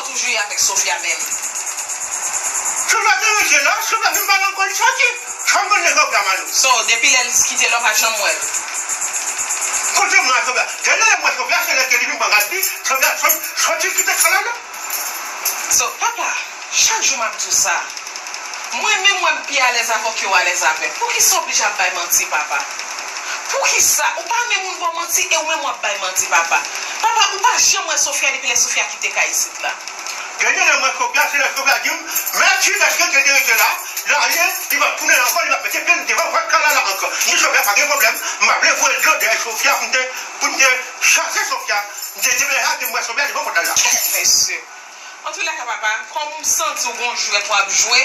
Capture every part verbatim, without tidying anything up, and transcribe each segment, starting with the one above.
Toujou ye avèk Sofia menm. Sofia te rete la, Sofia vin pale ankò, li soti. Sa m konn de Sofia, Manou? So, depi lè l kite la, w pa janm wè l? Kote m wè Sofia? Dènye lè m wè Sofia, se lè ke li vin pran rad li, Sofia sot-, soti kite kay la, non? So, papa, chak jou m ap di w sa. Mwen menm, mwen m pi alèz avè w ke w alèz avè m. Poukisa w oblije ap bay manti, papa? Poukisa? Ou pa renmen moun ba w manti e ou menm w ap bay manti, papa. Papa, ou pa janm wè Sofia depi lè Sofia kite kay isit la. Dènye lè m wè Sofia, se lè Sofia di m, mèsi dèske ke te rete la, l ale, li p ap tounen ankò, li p ap mete pye l devan pòt kay la ankò. M di Sofia pa gen pwoblèm, m pa vle voye dlo dèyè Sofia pou m te, pou m te chase Sofia. M te deplase m wè Sofia devan pòt la. Mesye. Antoulèka, papa, kòm m santi w gon jwèt w ap jwe,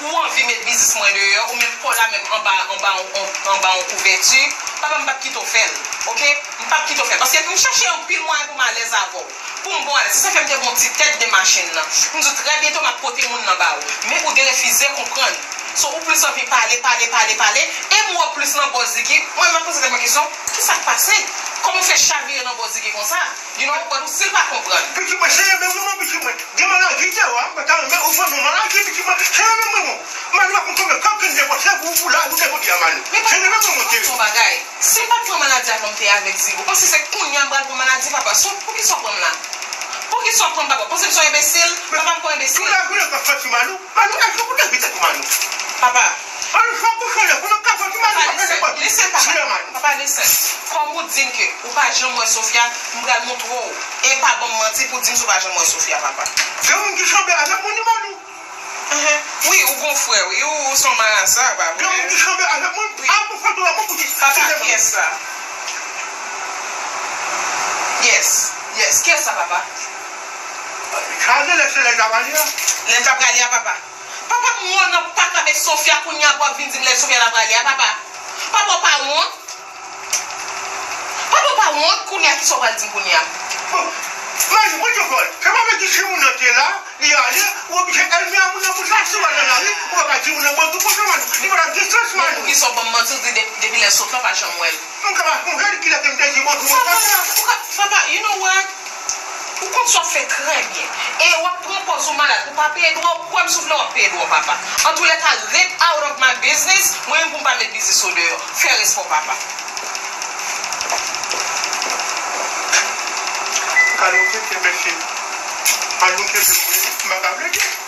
ou anvi met biznis mwen deyò, ou met pa w la menm anba, anba, anba yon kouvèti, papa, m p ap kite w fè l, oke? M p ap kite w fè l, paske m chache anpil mwayen pou m alèz avè w, pou m bon alèz. Se sa fè m te ba w ti tèt de machin nan. M di w trè byento m ap pote moun nan ba ou. Men ou derefize konprann. So, ou plis anvi pale, pale, pale, pale, e m wè w plis nan bò Ziki. Mwen, m ap poze tèt mwen kesyon, kisa k pase? Kòman w fè chavire nan bò Ziki konsa? You know, but ou still pa konprann. Pitit mwen, se renmen mwen, pitit mwen. Gen maladi deyò a, mwen ta renmen ou ban nou maladi, pitit mwen. Se renmen mwen, mwen. Mwen pa konn konbyen kòb ke m depanse pou, pou la, pou te jodi a, Manou. Se renmen mwen, mwen te. Yon bagay. Si m pa t pran maladi a, bon, m te avèk Ziki. Ou panse se kounye a m pral pran maladi, papa? So, poukisa w pran m la? Poukisa w pran m, papa? Panse m se yon enbesil? Papa, m pa yon enbesil. Tout la jounen w ap sòti, Manou. Manou, èske ou te vite tou, Manou? Papa. Manou, fò w kouche lè, pou nou ka sòti, Manou, pa fè nenpòt. Listen, papa. Papa, listen. Kòm ou di m ke ou pa janm wè Sofia, m pral montre w. E pa ban m manti pou di m si w pa janm wè Sofia, papa. Gen moun ki sanble avèk moun, Manou. Wi, ou gon frè, wi, ou, ou se yon marasa, pa vre? Gen moun ki sanble avèk moun, wi. A, pou foto a, pou di. Papa, kiyès sa? Yes, yes, kiyès sa, papa? Sa se lè se lè l ta prale a. Lè l ta prale a, papa. Papa, m wè w nan pak avèk Sofia, kounye a pou w ap vin di m lè Sofia ta prale a, papa. Papa, w pa wont? Papa, w pa wont? Kounye a, kisa w pral di m kounye a? Bon, Manou, mwen te fòl. Sa pa vle di si moun nan te la, li ale, ou oblije ènmi a moun nan pou sa, si w al nan lari, ou pa ka di moun nan bonjou, bonjou, Manou. Li pa nan distans, Manou. Poukisa w ban m manti, w di de-, depi lè sot la, w pa janm wè l? M ka pa sonje kilè ke m te di bonjou, bonjou. Papa, ou ka, papa, you know what? Ou konn sa w ap fè trè byen. E w ap pran pòz ou malad. Ou pa peye dwa w. Kwè m, soufle w ap peye dwa w, papa. Antoulèka, ret out of my business. Mwen menm pou m pa met biznis ou deyò. Fè respè w, papa. Manou kenbe, mesye. Manou kenbe, wi. M pa ka plede.